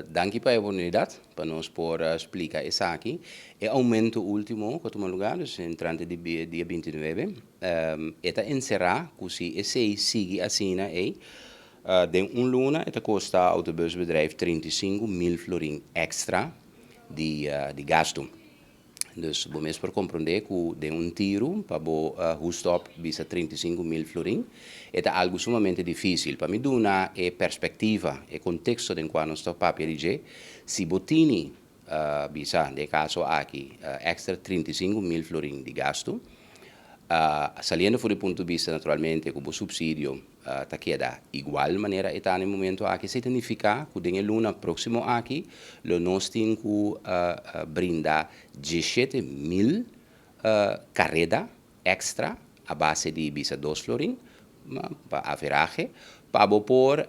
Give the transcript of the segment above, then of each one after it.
Danki pa e oportunidat pa nos por splika esaki. E oumento último ku a tuma lugá, dus entrante di dia 29, e ta enserá ku si esei sigui asina ei, den un luna e ta kosta autobusbedrijf 35.000 florin èkstra di gastu. Dus bo mes por komprondé ku den un tiru pa bo hustop bisa 35.000 florin, e ta algu sumamente difísil. Pa mi duna e perspektiva, e konteksto den kua nos ta papia di dje, si bo tini bisa, den e kaso aki, èkstra 35.000 florin di gastu, saliendo for di punto di bista naturalmente ku bo supsidio ta keda igual manera e ta na e momento aki, esei ta nifiká ku den e luna próksimo aki lo nos tin ku brinda 17.000 kareda èkstra a base di bisa 2 florin pa averahe pa bo por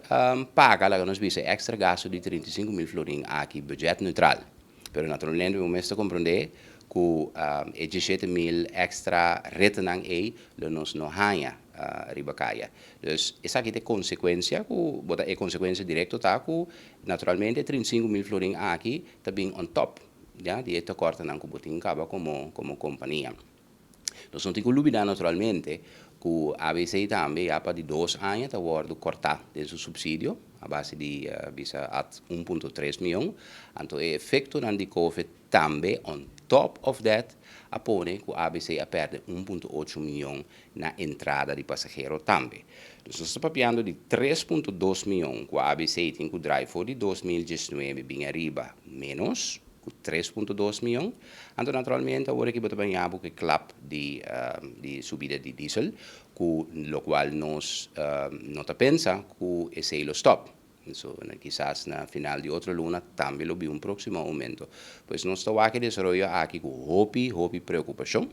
paga, laga nos bisa, èkstra gastu di 35.000 florin aki budget neutral. Pero naturalmente bo mes ta komprondé ku e 17.000 èkstra ritnan ei lo nos no haña riba kaya. Dus esaki ta e konsekuensia ku bo ta e konsekuensia direkto ta ku naturalmente 35.000 florin aki ta bin on top, ya, di e tekortonan ku bo tin kaba komo kompania. Nos no tin ku lubidá naturalmente ku ABC tambe ya pa di 2 aña ta wòrdu kòrtá den su supsidio a base di bisa at 1.3 mion. Anto e efektonan di COVID tambe on top of that a pone ku ABC a pèrdè 1.8 mion na entrada di pasahero tambe. Dus nos ta papiando di 3.2 mion ku ABC tin ku drai for di 2019 bin ariba menos ku 3.2 mion. Anto naturalmente awor aki bo ta baña ku e klap di subida di diesel, ku lokual nos no ta pensa ku esei lo stòp. So, kisas na final di otro luna tambe lo bin un próksimo oumento. Pues nos ta wak e desaroyo aki ku hopi, hopi preokupashon.